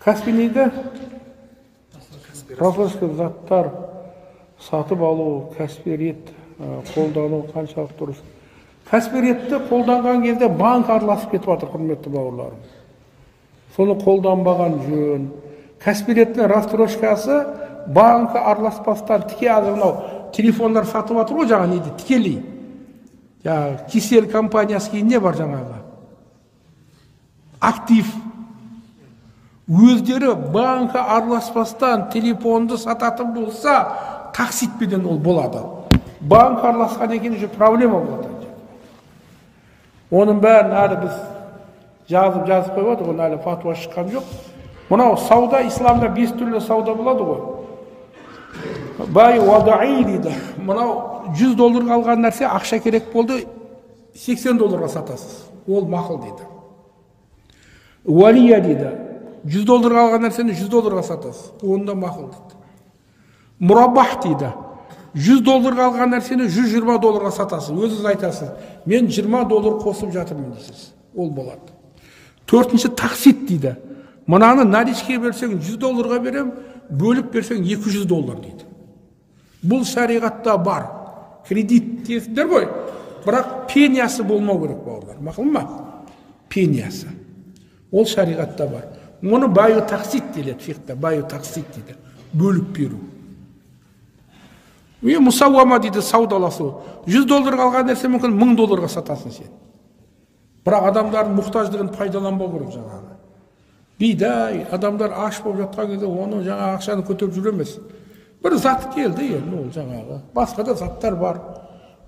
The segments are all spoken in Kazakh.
Каспи нейді? Рассрочка заттар сатып алу, Каспи рет қолдану қаншалықты дұрыс? Каспи ретті қолданған кезде банк араласып кетіп жатыр, құрметті бауырларым. Соны қолданбаған жөн. Каспи реттің рассрочкасы банк араласпастан тіке, қазір мынау телефондар сатып жатыр ғой жаңа неде тікелей. Жаңағы Кселл компаниясы кейін не бар жаңағы? Актив. Өздері банка араласпастан телефонды сататын болса, такситпенен ол болады. Банк араласқаннан кейін уже проблема болады. Оның бәрін әлі біз жазып қойып жатыр, оның әлі фатуа шыққан жоқ. Мынау сауда, исламда 5 түрлі сауда болады ғой. Бай уадаи дейді. Мынау 100 долларға алған нәрсе, ақша керек болды, 80 долларға сатасыз. Ол мақұл дейді. Уалия дейді. 100 долларға алған нәрсені 100 долларға сатасыз. Оны да мақұл дейді. Мураббах дейді. 100 долларға алған нәрсені 120 долларға сатасыз. Өзіңіз айтасыз, мен 20 доллар қосып жатырмын дейсіз. Ол болады. Төртінші таксит дейді. Мынаны наличке берсең 100 долларға берем, бөліп берсең 200 доллар дейді. Бұл шариғатта бар. Кредит дейсіздер ғой. Бірақ пениясы болмау керек, бауырлар. Мақұл ма? Пениясы. Ол шариғатта бар. Оны баю таксит деледі фиқта, баю таксит дейді. Бөліп беру. Мұсауама дейді, саудаласу. 100 долларға алған нәрсе мүмкін 1000 долларға сатасың сен. Бірақ адамдардың мұқтаждығын пайдаланбау керек жаңағы. Бидай, адамдар аш болып жатқан кезде оны жаңа ақшаны көтеріп жүре емес. Бір зат келді енді ол жаңағы. Басқа да заттар бар.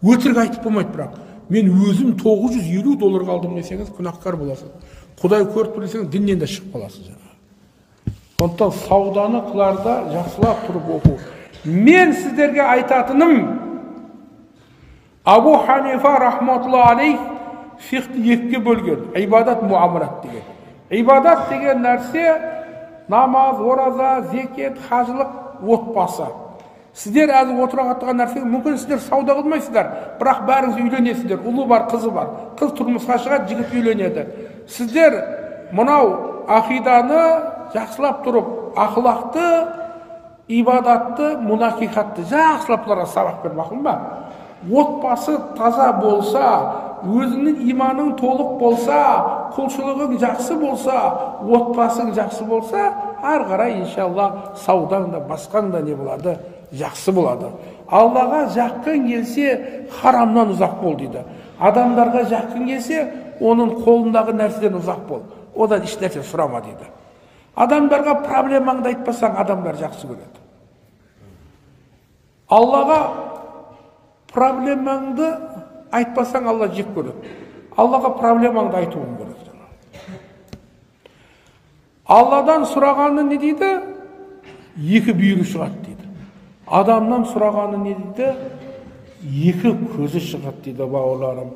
Өтірік айтып болмайды бірақ. Мен өзім 950 долларға алдым десеңіз, күнәһкар боласыз. Құдай көріп тұр десеңіз, діннен де шығып қаласыз жаңағы. Сондықтан сауданы қыларда жақсылап тұрып оқу. Мен сіздерге айтатыным, Абу Ханифа рахматуллахи алейх фиқхты екіге бөлген, ибадат, муамалат деген. Ибадат деген нәрсе намаз, ораза, зекет, хажылық, отбасы. Сіздер әлі отыра тұрған нәрсеге мүмкін сіздер сауда қылмайсыздар, бірақ бәріңіз үйленесіздер. Ұлы бар, қызы бар. Қыз тұрмысқа шығады, жігіт үйленеді. Сіздер мынау ақиданы жақсылап тұрып, ақылақты, ибадатты, мунакихатты жақсылап бұларға сабақ бер, мақұл ма? Отбасы таза болса, өзіңнің иманың толық болса, құлшылығың жақсы болса, отбасың жақсы болса, ары қарай иншалла саудаң да басқаң да не болады, жақсы болады. Аллаға жақын келсе, харамнан ұзақ бол дейді. Адамдарға жақын келсе, оның қолындағы нәрседен ұзақ бол. Одан еш нәрсе сұрама дейді. Адамдарға проблемаңды айтпасаң, адамдар жақсы көреді. Аллаға проблемаңды айтпасаң, Алла жек көреді. Аллаға проблемаңды айтуың керек. Алладан сұрағаны не дейді? Екі бүйірі шығады дейді. Адамнан сұрағаны не дейді? Екі көзі шығады дейді, бауырларым.